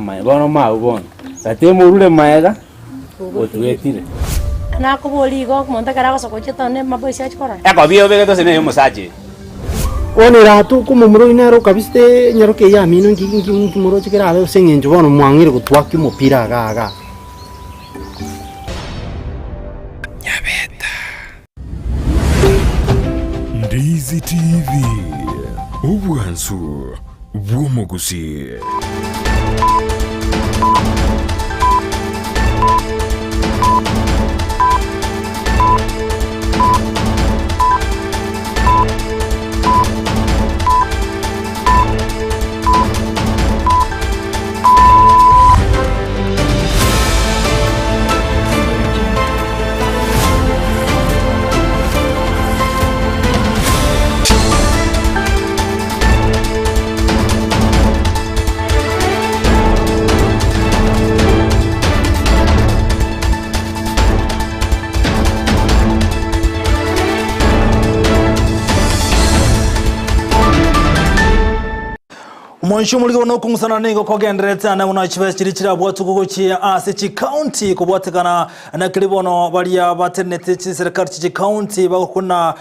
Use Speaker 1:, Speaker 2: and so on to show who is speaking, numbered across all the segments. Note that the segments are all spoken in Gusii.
Speaker 1: Amaene, bono mao bono, gati morure maega, otwetire.
Speaker 2: Nakoboria igo, omonto ekero agosoka gochia etown nemaboisi achia korora.
Speaker 1: Ekobia obegete ase neye omosacha eye.
Speaker 3: Bono erato okomomura oyio nere okabisete enyaroka eyio yamino nki nki nki moroche kerabe ase eng'encho bono mwang'eire gotwakia omopira iga iga.
Speaker 4: Ndizi TV, obwansu bw'omogusii.
Speaker 5: Omonche omorige bono okong'usana nigo kogendererete ane buna chibesa chiria chirabwatwe gochia ase chikaunti kobwatekana na keri bono baria batenenete chiserikari chie chikaunti bagokuna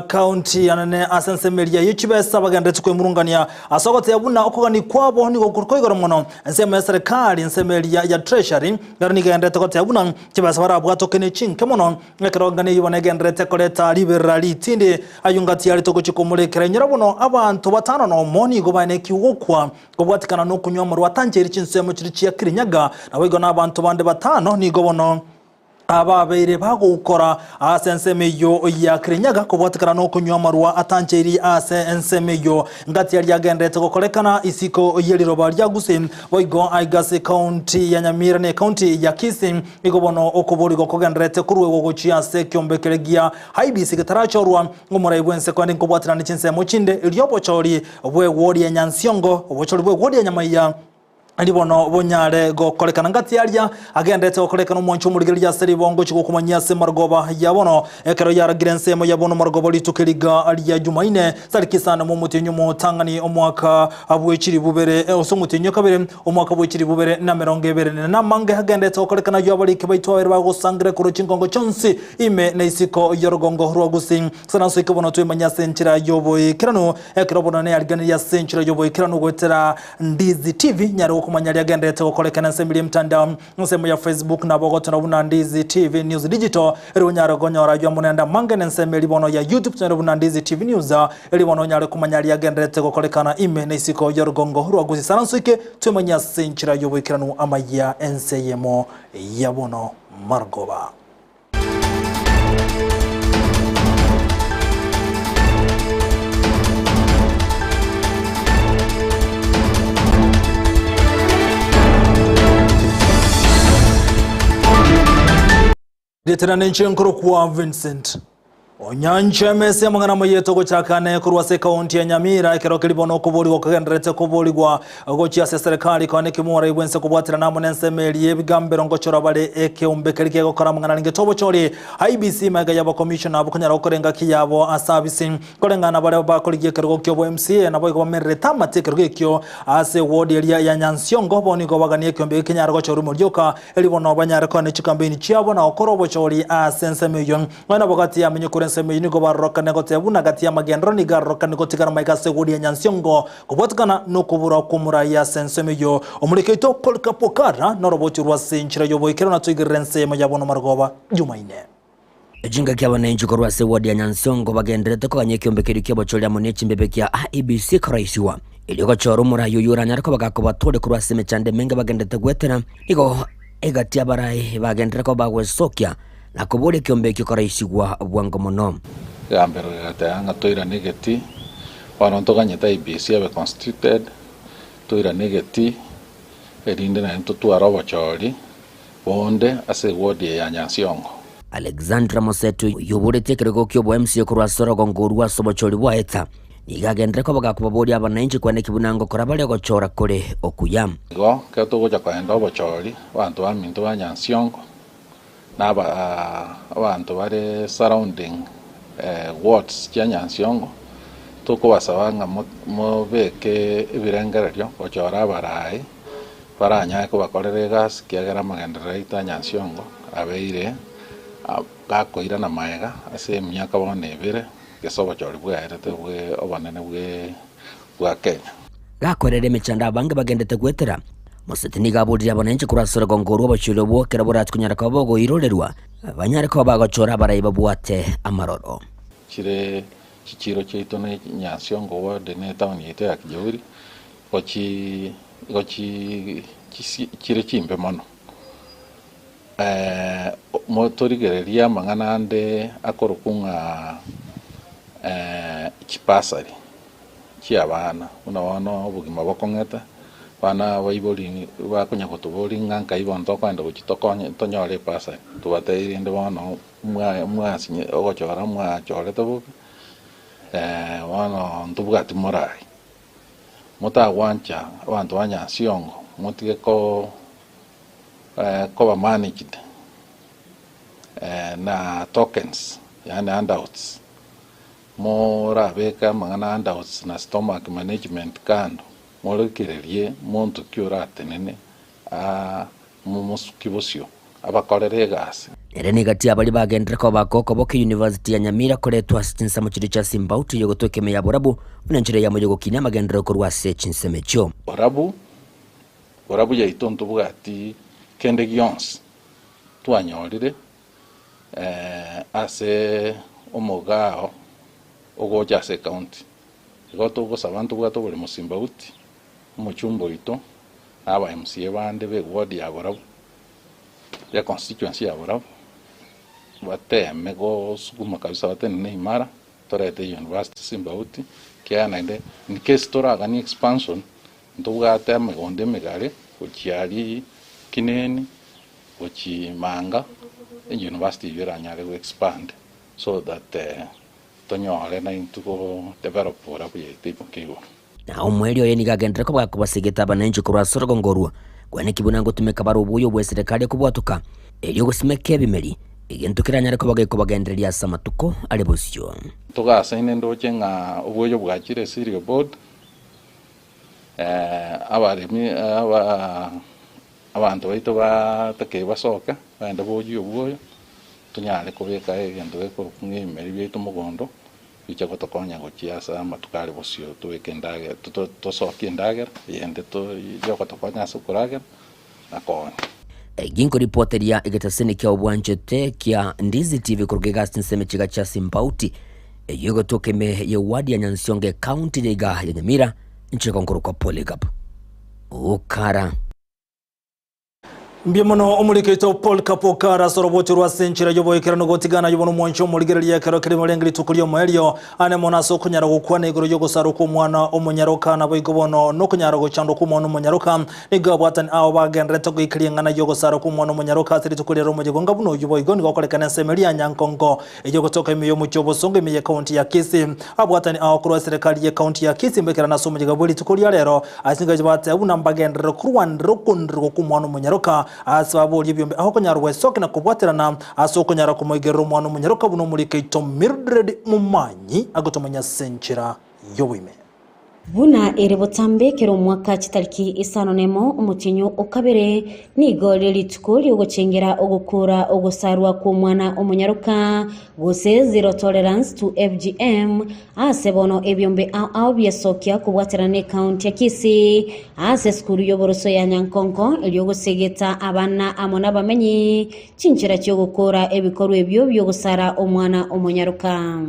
Speaker 5: kaunti anene ase ensemo eria ye chibesa bagendererete kwemurungania ase ogoteba buna okogania kwabo nigo kore koigoro mono ensemo ya serikali ensemo eria ya treasury ero nigo egendererete goteba buna chibesa barabwatoke ne chinke mono Ekero ng'a neyio bono egendererete koreta riberera ritindi, ayio ngati yarete ogochia komorekera. Inyora bono, abanto batano nomo nigo baenekiwe gokwa kobwatikana nokonywa amarwa atancheiri chinsemo chiria chia Kirinyaga, naboigo nabanto bande batano nigo bono ababeire bagoukora ase ensemo eyio ya Kirinyaga kobwatikana nokonywa amarwa atancheiri ase ensemo eyio. Ngati aria agendererete gokorekana isiko ye riroba ria Gusii, boigo aiga ase ekaunti ya Nyamira na ekaunti ya Kisii. Nigo bono okoborigwa kogendererete koruegwa gochia ase ekiombe keria gia IEBC getarachorwa omorai bw'ense korende nkobwaterana ne chinsemo chinde erio obochori bw'egwori ya Nyansiongo, obochori bw'egwori ya Nyamaiya erio bono bonyare gokorekana. Ngati aria agendererete gokorekana omwancho omorigereria ase ribongo gochia gokomanyia ase marogoba ya bono ekero yaragire ensemo ya bono marogoba rituko eriga ria Jumaine tariki isano momotienyi omotang'ani omwaka bw'echiribu bere ase omotienyi o kabere Omwaka bwe chilifu bibere na emerongo ebere na namange agenderete gokorekana ayio abariki baito babere bagosangereria korwa chingongo chionsi ime na isiko y'orogongo rwa Gusii. Saranso eke bono twemanye ase enchera y'oboikeranu ekero bono neyariganirie ase enchera y'oboikeranu goetera Ndizi TV nyare gokomanya riagenderete gokorekana ensemo eria emitandao ensemo ya Facebook nabo ogotora buna Ndizi TV News Digital erio onyare konyora ayio amo naende amange na ensemo eria bono ya YouTube tonyore buna Ndizi TV News Erio bono onyare komanya aria agendererete gokorekana ime na isiko y'orugongo rwa Gusii. Saranso ike twemanyie ase enchera y'oboikeranu amayia ense eyemo ya bono marogoba. Rietera nenche nkorokwa Vincent Onyancha emesa y'amang'ana amayeto gochaka ne korwa ase ekaunti ya Nyamira ekero keri bono okoborigwa kogendererete koborigwa gochia ase eserekari koa nekimora bwense kobwaterana amo nensemo eria ebigambero ngochora bare ekeombe keri kegokora amang'ana arengete obochori IEBC magega y'abakomishona abwo konyara gokora engaki yabo ase abisi koreng'ana baria bakorigia ekerogo kiobo MCA naboigo bamererete amate ekerogo ekio ase eward eria ya Nyansiongo bono nigo bagania ekeombe eke kenyare gochorwa ime rioka Erio bono banyare koa ne chikambeini chiabo na gokora obochori ase ensemo eyio. Nonya nabo gati y'amenyo korwa ensemo eyio nigo barorokane goteba buna gati y'amagenderero nigo arorokane gotigara amaiga ase egori ya nyansiongo, kobwatekana nokobura kw'omorai ase ensemo eyio. Omoriki oito Polycarp Okara noroboti orwo ase enchera y'oboikeranu atoigerere ensemo ya bono marogoba Jumaine.
Speaker 6: Chingaki abananchi korwa ase eward ya Nyansongo bagendererete koganya ekiombe keria ki'obochori amo ne chimbebe kia IEBC koraisiwa. Erio gochora omorai oyio oranyare koba gakobatooria korwa ase emechando emenge bagendererete goetera, nigo egati abarai bagenderere koba bagwesokia na koboria ekiombe ekio koraisigwa bwango mono.
Speaker 7: Egambero gegateba ng'a toirane egetii, bono ntoganyete IEBC ebe constituted, toirane egetii, erinde naende totware obochori. Bonde ase eward eye ya Nyansiongo.
Speaker 6: Alexandra Moseto oyio oboretie ekerogo ki'obo MCA korwa ase orogongo orwo ase obochori bwa Eta, nigo agenderere koba gakobaboria abananchi kwaneki buna ngokora bare ogochora kore okuya.
Speaker 7: Igo ekero togocha kogenda obochori, abanto baminto ba Nyansiongo na aba abanto bare surrounding wards chia Nyansiongo, tokobasaba ng'a mobeke ebirengererio gochora abarai. Baranyare kobakorera egasi, ekiagera amagenderero aito a Nyansiongo abeire gakoirana magega ase emiaka bono ebere, gese obochori bwaerete bwe obonene bwe bwa Kenya.
Speaker 6: Gakorera emechando abange bagendete goetera, Moseti nigo aboririe abananchi korwa ase orogongo orwo obochori obwo ekero borache konyara koba bogoirorerwa, banyare koba bagochora abarai babwate amaroro.
Speaker 7: Chire chichiiro chiaito ne Nyansiongo ward ne etown yaito ya Kijauri, gochi gochi chisi chire chimbe mono. Torigererie amang'ana ande akorokwa ng'a chibasari chi'abana, buna bono obogima bokong'ete, abana abaibori bakonya gotoboria ng'a nkai bono tokoenda gochia tokonye tonyore ebasari, tobatebi rende bono mwa mwasinye ogochora mwachorete bobe, bono ntobwati morai. Motagwancha abanto ba Nyansiongo, motige ko koba managed na tokens, yaani handouts. Morabeke amang'ana handouts na stomach management kando, morekererie monto ki oratenene momosuki bosio, abakorere egasi.
Speaker 6: Ere negati y'abaria bagenderere koba akokoboka University ya Nyamira koretwa ase chinsemo chiria chia Simbauti eyogotweka ime ya Borabu buna enchera eyemo yogokinia amagenderero korwa ase chinsemo echio.
Speaker 7: Borabu, borabu yaito ntobwati kende gionsi twanyorire ase omogao ogocha ase ecounty. Igo togosaba ntobwate oboremo Simbauti, omochumba oito, na aba MCA bande be ward ya Borabu, ya constituency ya Borabu, bateeme gosukuma kabisa batenene imara, torete university Simbauti, ekiagera naende in case toraganie expansion, ntobwate emegondo emegare gochia aria Kineni, gochia Manga, university eywo eranyare go expand so that tonyore naintwe go develop Borabu yaito imoke igoro.
Speaker 6: Na omoerio oye nigo agenderere koba gakobasegeta abananchi korwa ase orogongo orwo, kweneki buna ngotumeka bare obuya obw'eserekari kobwatoka, erio gosimeka ebimeri, egento keranyare koba gekobagendereria ase amatuko are bosio.
Speaker 7: Togasaine ndoche ng'a obuya bwachire Cereal Board, abaremi aba abanto baito batakeire basoke, bagende boyie obuya, tonyare kobeka egento gekorokwa ng'a ebimeri biaito mogondo. Biche gotokonya gochia ase amatuko are bosio tobeke endagera, tosokie endagera eyende yogotokonya ase okoragera na koonia.
Speaker 6: Ginkoripoteria egetaseni kia obwanchete kia Ndizi TV koruga iga ase chinsemo chiga chia Simbauti, eyio egotoka ime ye ward ya Nyansiongo ecounty ya iga ya Nyamira, inche igo nkorokwa Polycarp Okara.
Speaker 5: Mbuya mono omorikito Paul Kapokara ase orobocho rwa ase enchera y'oboikeranu gotigana ayio bono omwanchi omorigereria ekero kerimo renge rituko ri'omoerio ane mono ase okonyara gokwana igoro y'ogosarwa kw'omwana omonyaroka naboigo bono nokonyara gochandwa kw'omwana omonyaroka nigo abwatani ao bagendererete goikeria eng'ana y'ogosarwa kw'omwana omonyaroka ase rituko riare omoyega onga buna oyio boigo nigo okorekana ensemo eria ya Nyankongo eyio gotoka ime y'omochie obosongo ime y'ekaunti ya Kisii. Abwatani ao korwa eserekari y'ekaunti ya Kisii mbekerane ase omoyega bwe rituko ria rero ase engencho bateba buna mbagenderere korwanera okondererwa kw'omwana omonyaroka ase baborie ebiombe ao konyara gwesokia na kobwaterana ase okonyara komoigerera omwana omonyaroka buna omorikaito Mildred Momanyi agotomanya ase enchera y'oboime.
Speaker 8: Buna ere botambe kera omwaka chitariki isano nemo omotienyi o kabere, nigo rire rituko riogochengera ogokora ogosarwa kw'omwana omonyaroka, gose Zero Tolerance to FGM, ase bono ebiombe ao ao biesokia kobwaterana n'ecounty ya Kisii ase esukuru y'oboroso ya Nyankonko erio gosegeta abana amo nabamenyi chinchera chi'ogokora ebikorwa ebio bi'ogosara omwana omonyaroka.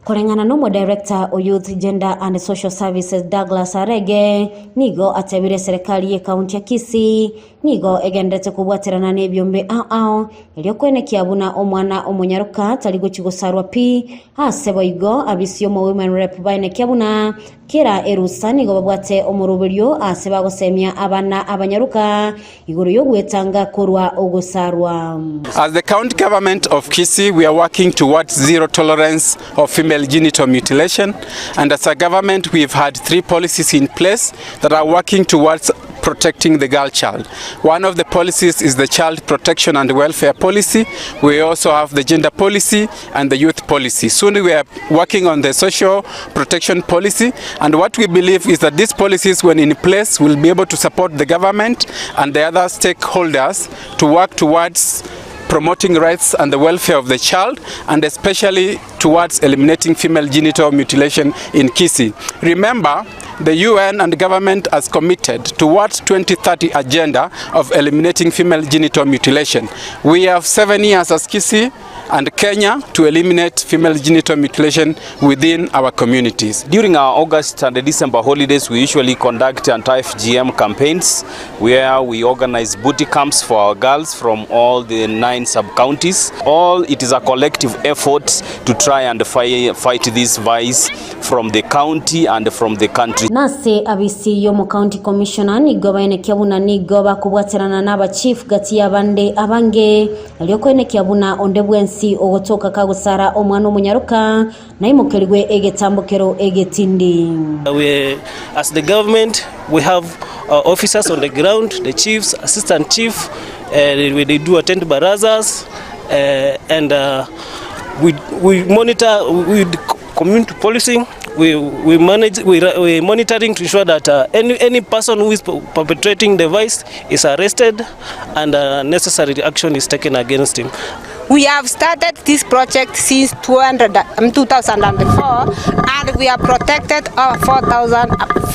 Speaker 8: Koreng'ana n'omodirector o Youth, Gender and Social Services Douglas Arege, nigo atebire eserekari y'ecounty ya Kisii nigo egenderete kobwaterana n'ebiombe ao ao erio koenekia buna omwana omonyaroka tari gochi gosarwa pi. Ase boigo abisi omo Women Rep baenekia buna kera erusa nigo babwate omoroberio ase bagosemia abana abanyaroka igoro y'ogwetanga korwa ogosarwa.
Speaker 9: As the county government of Kisii, we are working towards zero tolerance of female genital mutilation. And as a government, we've had three policies in place that are working towards protecting the girl child. One of the policies is the Child Protection and Welfare Policy. We also have the Gender Policy and the Youth Policy. Soon we are working on the Social Protection Policy, and what we believe is that these policies, when in place, will be able to support the government and the other stakeholders to work towards promoting rights and the welfare of the child and especially towards eliminating female genital mutilation in Kisii. Remember, the UN and government has committed towards 2030 agenda of eliminating female genital mutilation. We have 7 years as Kisii and Kenya to eliminate female genital mutilation within our communities.
Speaker 10: During our August and December holidays, we usually conduct anti-FGM campaigns where we organize booty camps for our girls from all the 9 sub-counties. All it is a collective effort to try and fight this vice from the county and from the country.
Speaker 8: Nase abisi y'omo county commissioner nigo baenekia buna nigo bakobwaterana na aba chief gati y'abande abange Erio koenekia buna onde bwensi ogotoka kagosara omwana omonyaroka naimokerigwe egetambokero egetindi.
Speaker 11: We, as the government, we have our officers on the ground, the chiefs, assistant chief, uh, they do attend barazas, uh, and uh, we, we monitor, we community policing, we, we manage, we, we monitoring to ensure that uh, any, any person who is perpetrating the vice is arrested and uh, necessary action is taken against him.
Speaker 12: We have started this project since 200, 2004 and we have protected over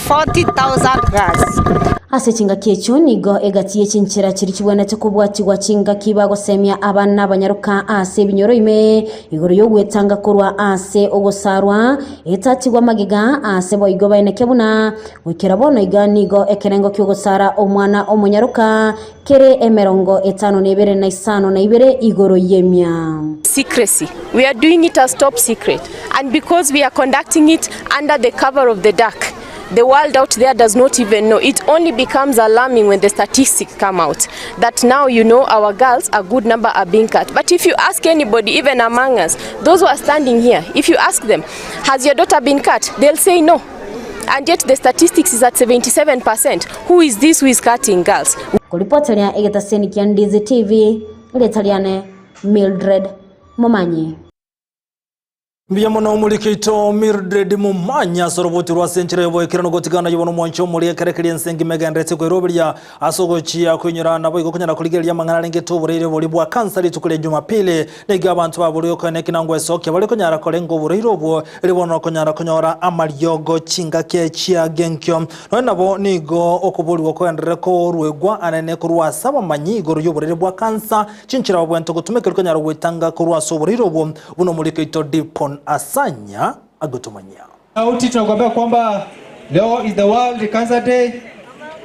Speaker 12: 40,000 girls.
Speaker 8: Ase chingaki echio nigo egati ye chinchera chiria chibwenerete kobwatigwa chingaki bagosemia abana abanyaroka ase ebinyoro ime igoro y'ogwetanga korwa ase ogosarwa etatigwa magega ase boigo baeneke buna goikera bono iga nigo ekerengo ki'ogosara omwana omonyaroka kere emerongo etano na ebere na isano na ibere igoro y'emia.
Speaker 13: Secrecy. We are doing it as top secret and because we are conducting it under the cover of the dark the world out there does not even know. It only becomes alarming when the statistics come out that now you know our girls, a good number are being cut. But if you ask anybody, even among us, those who are standing here, if you ask them, has your daughter been cut? They'll say no. And yet the statistics is at 77%. Who is this who is cutting girls?
Speaker 8: Koripoteria egetaseni kia Ndizi TV, erieta riane Mildred Momanyi.
Speaker 5: Mbuya mono omoriki oito Mildred Momanyi ase oroboti rw'ase enchera y'oboikeranu gotigana ayio bono omwanchi omori ekere keria ense engima egendererete koiroberia ase ogochia koinyora naboigo konyara korigereria amang'ana arengete oboraire boria bwa kansa rituko ria Jumapili. Nigo abanto baboria okoena ekenango esokia bare konyara korenga oboraire obwo erio bono okonyara konyora amariogo chingaki chiagenkio. Nonya nabo nigo okoborigwa kogenderere koruegwa anene korwa ase abamanyi igoro y'oboraire bwa kansa chinchera babwenerete gotumeka erio konyara goetanga korwa ase oboraire obwo Buna omoriki oito Dipon Asanya agotomanyia.
Speaker 14: Sauti tunakuambia kwamba leo is the World Cancer Day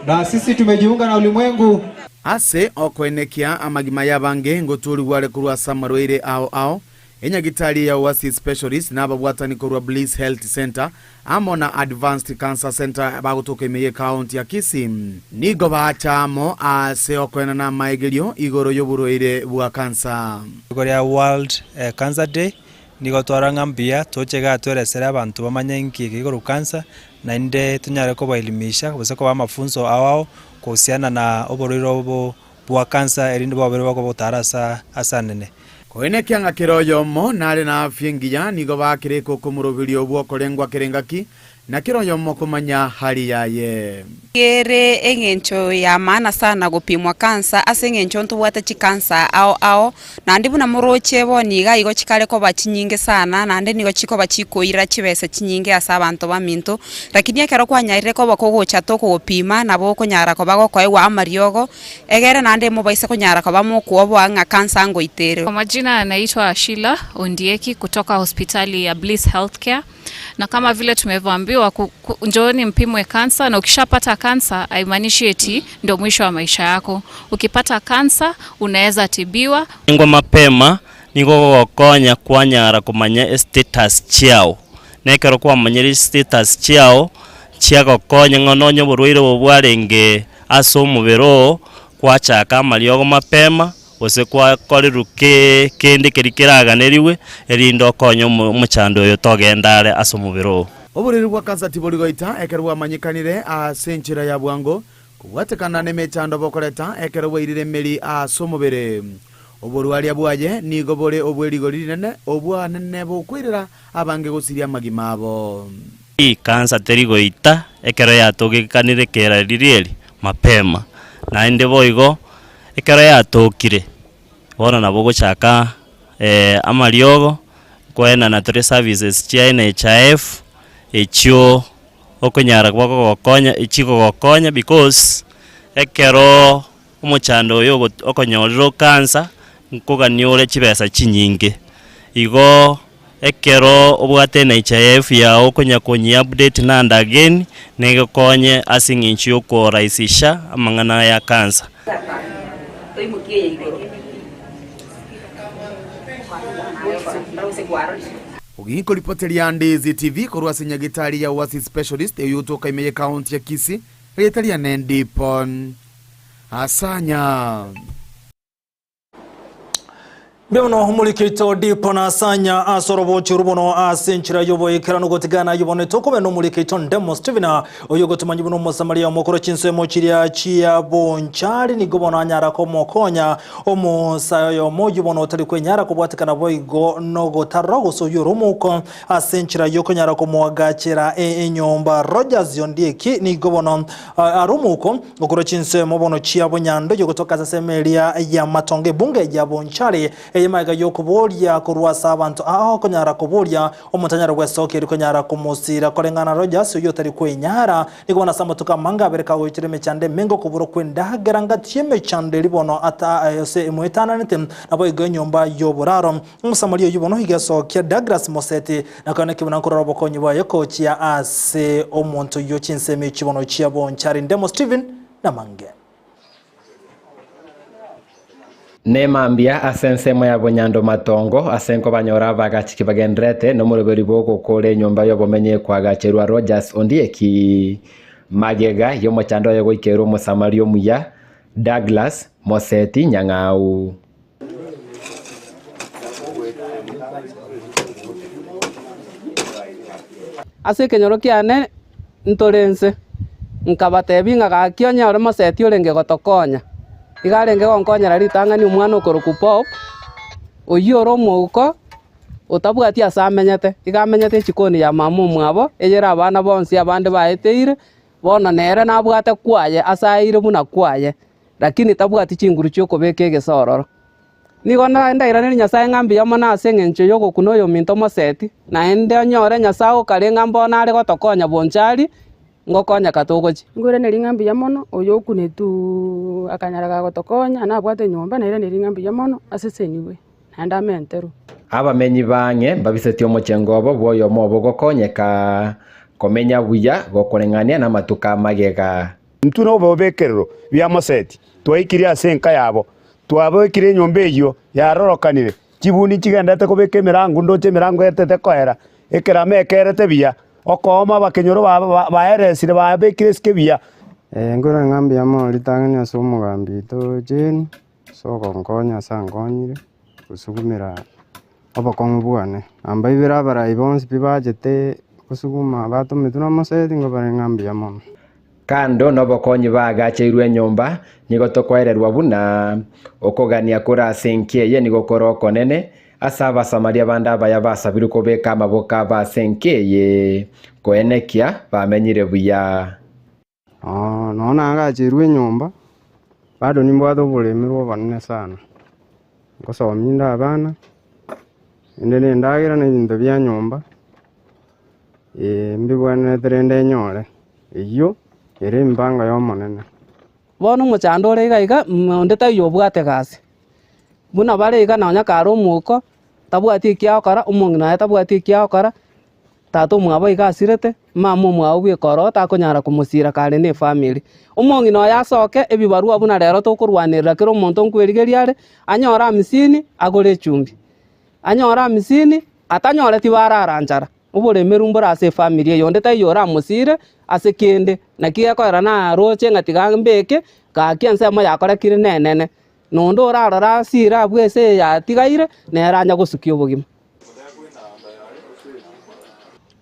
Speaker 14: na sisi tumejiunga na ulimwengu.
Speaker 15: Ase okoenekia amagima y'abange ngotoorigwe are korwa ase amarwaire ao ao, enyagitari ya Oasis Specialist na ababwatani korwa Bliss Health Centre amo na Advanced Cancer Centre bagotoka ime y'ekaonti ya Kisii nigo baacha amo ase okoenana amaegerio igoro y'oborwaire bwa kansa.
Speaker 16: Rituko ria World Cancer Day nigo twarora ng'a mbuya toche igaa tweresere abanto bamanye inki eke gekorwa cancer naende tonyare kobaelimisha gose kobaa amafunso ao ao kuhusiana na oborwaire obo bwa cancer erinde bobere bakobotara asa ase anene.
Speaker 15: Koenekia ng'a kera oyomo nare na afya engiya nigo bakereka okomoroberio bw'okorengwa kera engaki, na kera oyomo komanya hali yaye.
Speaker 17: Ere eng'encho ya maana sana gopimwa cancer ase eng'encho ntobwate chicancer ao ao, naende buna moroche bono iga igo chikare koba chinyinge sana naende nigo chikoba chikoira chibesa chinyinge ase abanto baminto, lakini ekero kwanyarire koba kogocha tokogopima nabo okonyara koba gokoegwa amariogo, Egere naende mobaise konyara koba mokwoboa ng'a kansa ngoita ere.
Speaker 18: Kwa majina naitwa Sheila Ondieki kutoka hospitali ya Bliss Healthcare, na kama vile tumevyoambiwa njooni mpimwe kansa, na ukishapata kansa haimaanishi eti ndio mwisho wa maisha yako. Ukipata kansa unaweza tibiwa.
Speaker 19: Nigo mapema nigo ogokonya kwanyara komanya estatus chiao, na ekero kwamanyire chistatus chiao chiagokonya ng'a nonye oborwaire obo bwarenge Ase omobere oo gwachaka amariogo mapema, gose gwakorerwa kende keria keraganerigwe, erinde okonye omochando oyo togenda are ase omobere oo.
Speaker 15: Oboriri bwa kansa tibori goita ekero bwamanyekanire ase enchera ya bwango. Kobwatekana nemechando bokoreta ekero bwairire emeri ase omobere. Oborwaria bwaye nigo bore obwe rigori rinene, obwanene bokoirera abange gosiria amagima abo.
Speaker 19: Ekansa teri goita ekero yatogekanire kera riria eri mapema, naende boigo ekero yatokire bono nabo ogochaka amariogo, nkoenana tore services chia NHIF echio okonyara koba chigogokonya because ekero omochando oyo okonyorire okansa, nkogania ore chibesa chinyinge. Igo ekero obwate NHIF yago okonya konyi update now and again, negokonye ase eng'encho ya okorahisisha amang'ana aya akansa.
Speaker 15: Oginkoripoteria Ndizi TV korwa ase nyagitari ya Oasis Specialist eyotoka ime ye county ya Kisii, erieta riane Ndipon Asanya.
Speaker 5: Mbuya omorikeito Dipo na Asanya ase orobochi oru bono ase enchera y'oboikeranu gotigana ayio bono tokobe nomorikeito Ndemo Stephen oyo ogotomanyi buna omosamaria omokoro chinsemo chiria chia Bonchari nigo bono anyara komokonya omosae oyomo oyio bono otari kwenyara kobwatekana boigo nogotarora gose oyio ore omouko ase enchera y'okonyara komoagachera enyomba. Rogers Ondieki nigo bono are omouko okorwa chinsemo bono chia Bonyando yogotoka ase ensemo eria y'amatongo ebunge ya Bonchari eye magega y'okoboria korwa ase abanto ao okonyara koboria omonto anyare gwesokia erio konyara komosira koreng'ana Rogers oyio otari kwenyara nigo bono ase amatuko amange abere kagoitera emechando emenge okoborwa kw'endagera ngati y'emechando eria bono ata ase emoetananete naboigo enyomba y'oboraro. Omosamaria oyio bono igesokia Douglas Moseti, na koeneki buna nkorora obokonyi bwaye gochia ase omonto oyio chinsemo echi bono chia Bonchari Ndemo Stephen Namange.
Speaker 20: Nemambia ase ensemo ya Bonyando Matongo, ase nkobanyora abagachiki bagendererete nomoroberi bw'ogokora enyomba y'obomenyi ekoagacherwa Rogers Ondieki. Magega y'omochando oye goikerwa Omosamaria omuya, Douglas Moseti Nyang'au.
Speaker 21: Ase ekenyoro kiane ntore inse, nkabatebia ng'a gaki onye ore moseti orenge gotokonya, iga arenge gonkonyera ritang'ani omwana okorokwa Bob, oyio ore omouko, otabwati ase amenyete, iga amenyete echikoni ya mama omwabo, eyere abana bonsi abande baeteire, bono nere nabwate kwaye ase aeire buna kwaye. Lakini tabwati chinguru chi'okobeka egesa ororo. Nigo ndairanerie Nyasae ng'a mbuya mono ase engencho y'ogokuna oyominto Moseti, naende onyore Nyasae okare ng'a mbono are gotokonya bonchari, ngokonyeka togochia.
Speaker 22: Nkoiranerie ng'a mbuya mono, oyo okunetuuuu akanyara gagotokonya, nabwate enyomba, nairanerie ng'a mbuya mono, asesenigwe, naende amenterwe.
Speaker 20: Abamenyi b'ang'e mbabisetie omochengo obo bw'oyomo obo gokonyeka komenya buya gokoreng'ania namatuko a magega.
Speaker 23: Intwe nobobekerero bia Moseti twaikirie ase enka yabo, twabekire enyomba eyio yarorokanire, chibundi nchigenderete kobeka emerango, ndoche emerango etete koera, ekerama ekerete buya, okooma abakenyoro baeresire babekire esike buya.
Speaker 24: Nkorora ng'a mbuya mono ritang'ani ase omogambi oito Jane, ase ogonkonya ase ankonyire, gosugumera obokong'u bwane. Na mbaibere abarai bonsi pi bachete gosuguma batometwe na omoseti nkobare ng'a mbuya mono.
Speaker 20: Kando nobokonyi baagacheirwe enyomba, nigo tokoererwa buna okogania kore ase enki eye nigo kore okonene, ase Abasamaria bande abaya basabirwe kobeka amaboko abo ase enki eye, koenekia bamenyire buya.
Speaker 24: Nonya naagacheirwe enyomba, bado nimbwate oboremerwa obonene sana, ngosomia inde abana, inde na endagera na ebinto bia nyomba, mbibwenerete rende nyore, eyio ere emipango ya omonene.
Speaker 21: Bono omochando ore iga iga, onde taiyo obwate egasi, buna bare iga nonya kare omouko, tabwati eki agokora, omong'ina oye tabwati eki agokora, Tata omwabo iga asirete, mama omwabo bweka ororo takonyara komosira kare ne efamiri. Omong'ina oyo asoke ebibarua buna rero tokorwanerera kera omonto nkwerigeria are, anyore amisini agore echumbi, anyore amisini atanyoreti barara nchara, oboremeru mbore ase efamiri eye onde taiyo oramosire ase kende, naki gekorera naroche ng'a tiga mbeke, gaki ensemo yakorekire nenene, na onde orarore asire abwo ase eye yatigaire, nere anya gosukia obogima.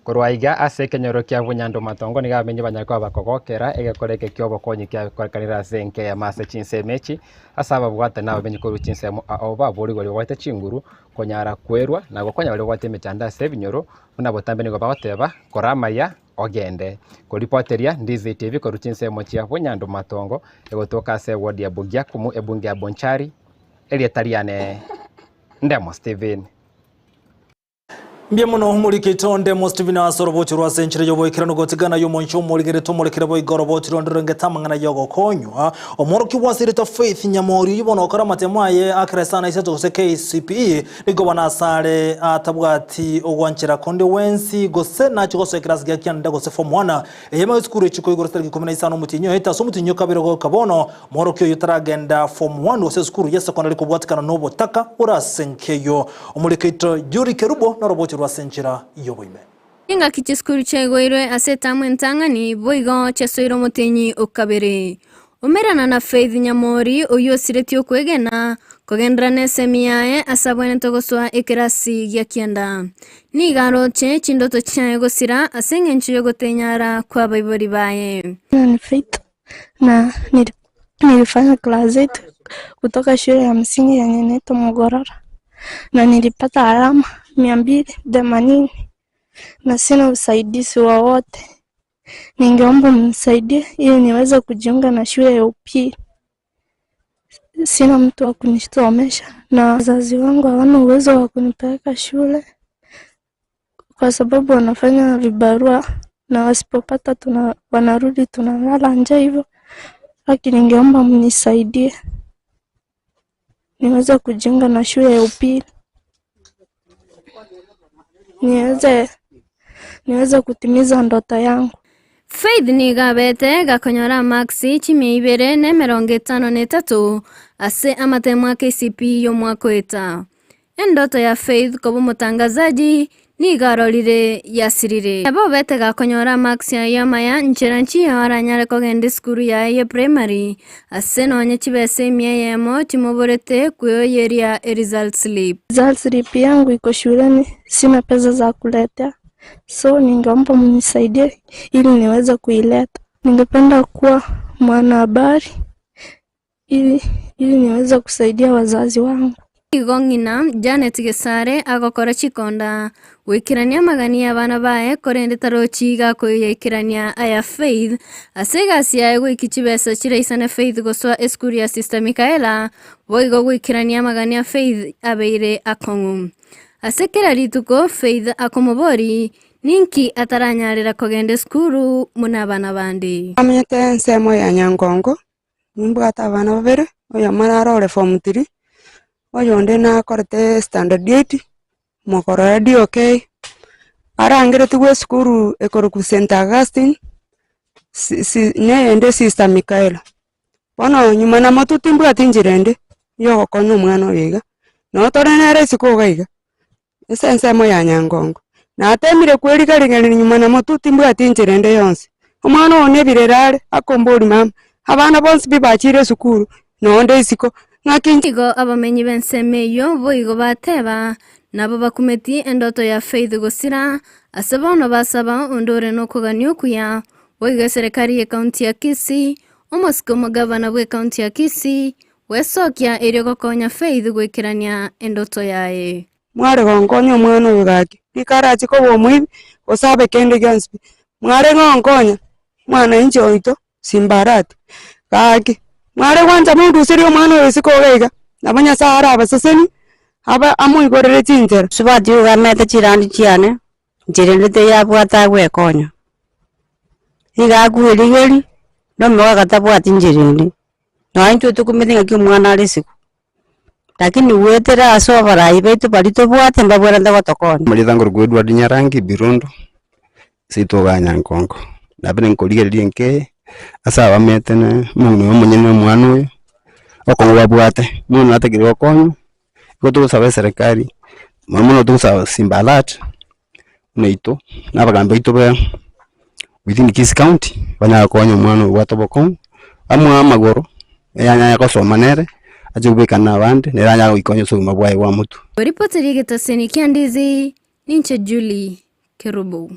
Speaker 20: Korwa aiga ase ekenyoro kia Bunyando Matongo nigo abamenyi banyare koba bakogokera egekora eke ki'obokonyi kiakorekanire ase enka eyemo ase chinsemo echi, ase ababwate na abamenyi korwa chinsemo ao baborigwe baria babwate chinguru konyara kwerwa na gokonya baria babwate emechando ase ebinyoro, buna botambe nigo bagoteba kora amaya ogende. Koripoteria Ndizi TV korwa chinsemo chia Bunyando Matongo egotoka ase eward ya Bogiakumu ebunge ya Bonchari, erieta riane Ndemo Stephen.
Speaker 5: Mbuya mono omorikito onde Stephen ase orobocho rwa ase enchera y'oboikeranu gotigana y'omonche omorigerete omorekere boigo orobocho ronde rorengete amang'ana y'ogokonywa. Omworokigwa ase erieta Faith Nyamori oyio bono okora amatemo aye akera esana isato gose KCPE nigo bono asare atabwati ogwanchera konde gwensi gose nache gosoa ekerasi gia kianda gose form one eyemo esukuru echiko igoro chitariki 15 omotienyi oete ase omotienyi o kabere goika bono Omworokia oyio taragenda form one gose esukuru ye secondary kobwatikana nobotaka bore ase enka eyio. Omorikaito Yuri Kerubo noroboche rwase enchera y'oboime.
Speaker 1: Chingaki chisukuru chiaigoirwe ase etamu entang'ani, boigo chiasoire omotienyi o kabere. Umerana na Faith Nyamori oyio osiretie okwegena, kogenderera nesemi yaye ase abwenerete gosoa ekerasi gia kianda. Nigo aroche chindoto chiaye gosira ase engencho y'ogotenyara kw'abaibori baye.
Speaker 2: Faith na nilifanya class 8 kutoka shule ya msingi yenye inaitwa Mogorora na nilipata alama 280 na sina usaidizi wowote. Ningeomba mnisaidie ili niweze kujiunga na shule ya upili. Sina mtu wa kunisomesha na wazazi wangu hawana uwezo wa kunipeleka shule kwa sababu wanafanya vibarua na wasipopata tuna, wanarudi tunalala njaa hivyo, lakini ningeomba mnisaidie niweze kujiunga na shule ya upili niweze niweze kutimiza ndoto yangu.
Speaker 1: Faith nigo abete gakonyora amarks chimia ibere na emerongo etano na etato ase amatemo a KCPE y'omwaka oeta. Endoto ya Faith koba omotangazaji nigo arorire yasirire. Nabo obete gakonyora amarks ayio amaya nchera nchiyo aranyare kogenda esukuru yaye ye primary ase nonye chibesa emia eyemo chimoborete kweoyeria eresult slip.
Speaker 2: Result slip yangu iko shuleni, sina pesa za kuletea, so ningeomba mnisaidie ili niweze kuileta. Ningependa kuwa mwanahabari ili ili niweze kusaidia wazazi wangu.
Speaker 1: Igo ng'ina Janet Gesare agokora chikonda goikerania amagani y'abana baye korende tarochi gakoyaikerania aya Faith ase egasi yaye goikia chibesa chiraisane Faith gosoa esukuru ya Sister Michaela boigo goikerania amagani a Faith abeire akong'u. Ase kera rituko Faith akomobori ninki ataranyarera kogenda esukuru buna abana bande.
Speaker 3: Amenyete ensemo ya Nyangongo, Nimbwate abana babere, oyomo naro ore form three, oyonde nakorete standard eight, mokorora DOK, arangeretigwe esukuru ekorokwa St Augustine, si- si- na eyende Sister Michaela. Bono nyuma na motwe timbwati nchera ende ya ogokonya omwana oyo iga, nabo tore nere isiko iga iga. Ase ensemo ya Nyangongo. Nateemire kweriga-rigereria nyuma na motwe, timbwati enchera ende yonsi. Omwana one ebirero are, akomboria mama, abana bonsi pi bachiire esukuru, nonde isiko, ng'aki inche.
Speaker 1: Igo abamenyi b'ensemo eyio boigo bateba, Nabo bakumetie endoto ya Faith gosira, ase bono basaba onde ore nokogania okuya, boigo eserekari y'ecounty ya Kisii, omosike omogavana bw'ecounty ya Kisii, Gwesokia erio gokonya Faith goikerania endoto yaye.
Speaker 3: Mware gonkonya omwana oyo gaki, rika arache koba omoibi, gose abe kende gionsi pi. Mware gonkonya mwana inche oito Simbarati, gaki, mware gwancha monduserie omwana oyo isiko iga iga, nabo Nyasae arabasesenie, abe amoigorere chinchera.
Speaker 4: Subati oyo amete chirandi chiane, inche rende tiyabwate agwekonya. Nigo akwerigeria, na omogaka tabwati inchera ende. Nonya intwe tokumete ng'aki omwana are isiko, lakini goetera ase oborai baito baria tobwate mbabwenerete gotokonya.
Speaker 5: Amarieta ngorokwa Edward Nyarangi Birondo, ase etoka ya Nyankongo. Nabere nkorigereria enka eye, ase abamete ne omong'ina oyo omonyene omwana oyo, okong'u babwate, bono natagire gokonywa, igo togosaba eserekari, mono mono togosaba Simba Alert, buna intwe, na abagambi baito ba within Kisii County, banyare gokonya omwana oyo obwate obokong'u, amoe amagoro, anyare gosoma nere, ache kobekana na abande, nere anyare goikonya ase obogima bwaye bwa motwe.
Speaker 1: Ripoti ri'egetaseni kia Ndizi, ninche Julie Kerubo.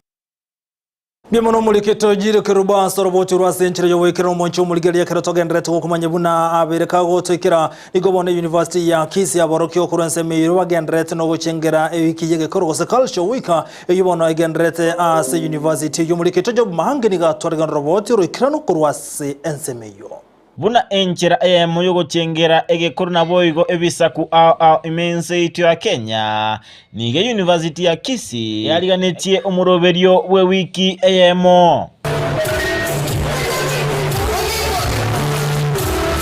Speaker 5: Mbuya mono omorikito Jire Kerubo ase orobocho rwa ase enchera y'ogoikera omonche omorigereria ekero togendererete gokomanya buna abere kagotoikera. Nigo bono eyunivasiti ya Kisii aborokigwa korwa ensemo eyio bagendererete nogochengera ewiki y'egekoro gose Culture Week eyio bono egendererete ase eyunivasiti eyio. Omorikito Job Mahange nigo atwaregana oroboti oroikeranu korwa ase ensemo eyio.
Speaker 6: Buna enchera eyemo y'ogochengera egekoro naboigo ebisaku ao ao ime ense yaito ya Kenya, nigo eyunivasiti ya Kisii yariganetie omoroberio bw'ewiki eyemo.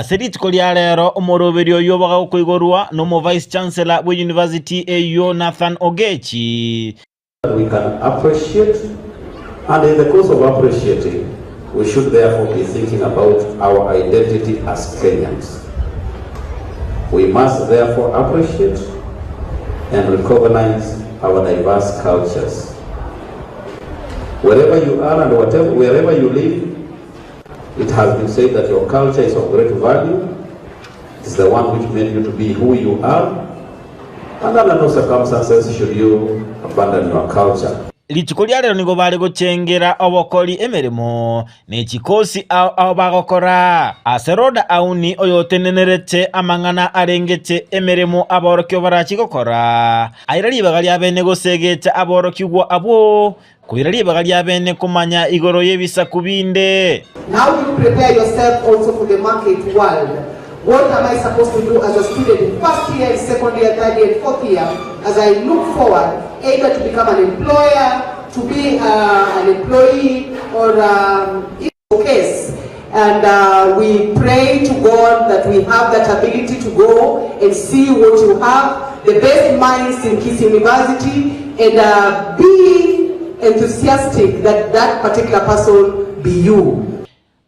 Speaker 6: Ase rituko ria rero omoroberio oyio bagakoigorwa n'omo-vice chancellor bw'eyunivasiti eyio Nathan Ogechi.
Speaker 7: We can appreciate and in the course of appreciating we should therefore be thinking about our identity as Kenyans. We must therefore appreciate and recognize our diverse cultures. Wherever you are and whatever, wherever you live, it has been said that your culture is of great value. It's the one which made you to be who you are. And under no circumstances should you abandon your culture.
Speaker 6: Rituko ria rero nigo bare gochengera obokori emeremo ne chikosi ao ao bagokora. Ase Rhoda Auni oyotenenerete amang'ana arengete emeremo aborokigwa barachie gokora, aira ribaga ria bene gosegeta aborokigwa abwo, koira ribaga ria bene komanya igoro y'ebisaku binde.
Speaker 9: Now you prepare yourself also for the market world. What am I supposed to do as a student in first year, second year, third year, fourth year, as I look forward either to become an employer, to be uh, an employee, or um, in case. And uh, we pray to God that we have that ability to go and see what you have, the best minds in Kisii University, and uh, be enthusiastic that that particular person be you.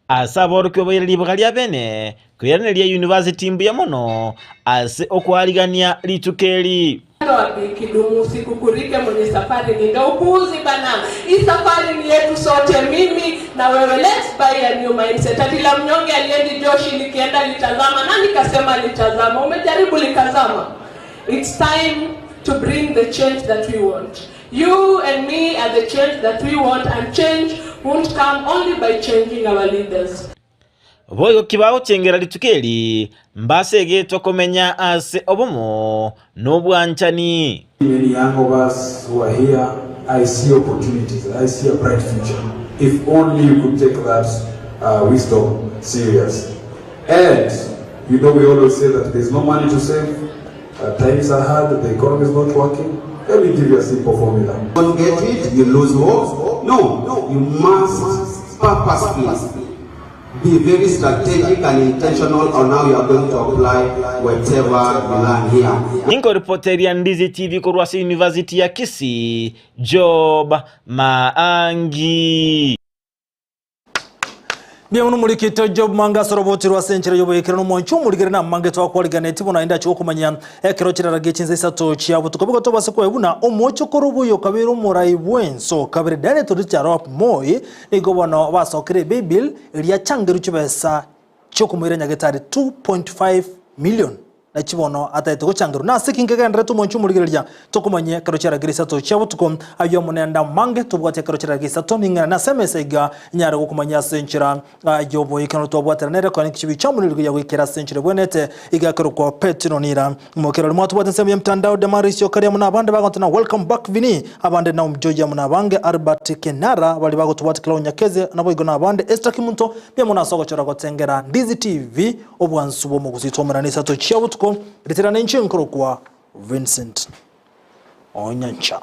Speaker 6: Ase aborokigwa baire ribaga ria bene koiraneria university mbuya mono ase okoarigania rituko eri.
Speaker 10: Wapi kidumu usikukurike mwenye safari ni ndo upuuzi bana. Hii safari ni yetu sote, mimi na wewe. Let's buy a new mindset. Ati la mnyonge aliendi joshi, likienda litazama. Nani kasema litazama? Umejaribu likazama? It's time to bring the change that we want. You and me are the change that we want, and change won't come only by changing our leaders.
Speaker 6: Boigo ki bagochengera rituko eri, mbasegetwe komenya ase obomo na obwanchani.
Speaker 25: Many young of us who are here, I see opportunities, I see a bright future. If only you could take that uh, wisdom serious. And you know, we always say that there's no money to save, uh, times are hard, the economy is not working. Let me give you a simple formula.
Speaker 26: Don't get it, you lose hope. No, you must purposefully be very strategic and intentional on how you are going to apply whatever you learn here.
Speaker 6: Ninkoripoteria Ndizi TV korwa ase University ya Kisii, Job Maangi.
Speaker 5: Mbuya mono omorikito Job Manga ase oroboti rwa ase enchera y'oboikeranu omonche omorigere na amange twakwariganeti bono naende achia gokomanyia ekero chirarage chinsa isato chia botuko bigo tobase koe buna omochokoro buya okabeire omorai bwenso kabere Daniel Toroitich arap Moi nigo bono basokire ebill eria changerwe chibesa chiokomoira nyagetari 2.5 million Naki bono ataete gochangerwa nase ki nkegendererete omonche omorigereria tokomanyia ekero chiaragera isato chia botuko? Ayio amo nende amange tobwate ekero chiaragera isato, ning'ana nase emesa iga inyare gokomanyia ase enchera y'oboikeranu twabwatera nere konya chibi chi'omonene rigiya goikera ase enchera ebwenerete iga ekerokwa Petero nira Mokera oria mwatobwate ensemo ya mtandao Damaris Okari amo nabande bagontana welcome back Vinny abande Naum George amo nabange Albert Kenara baria bagotobwate Clau Nyakeze naboigo nabande Esther Kimunto mbuya mono ase ogochora gotengera Ndizi TV Obwansu bw'omogusii twaumerana isato chia botuko, ritirana inche nkorokwa Vincent Onyancha.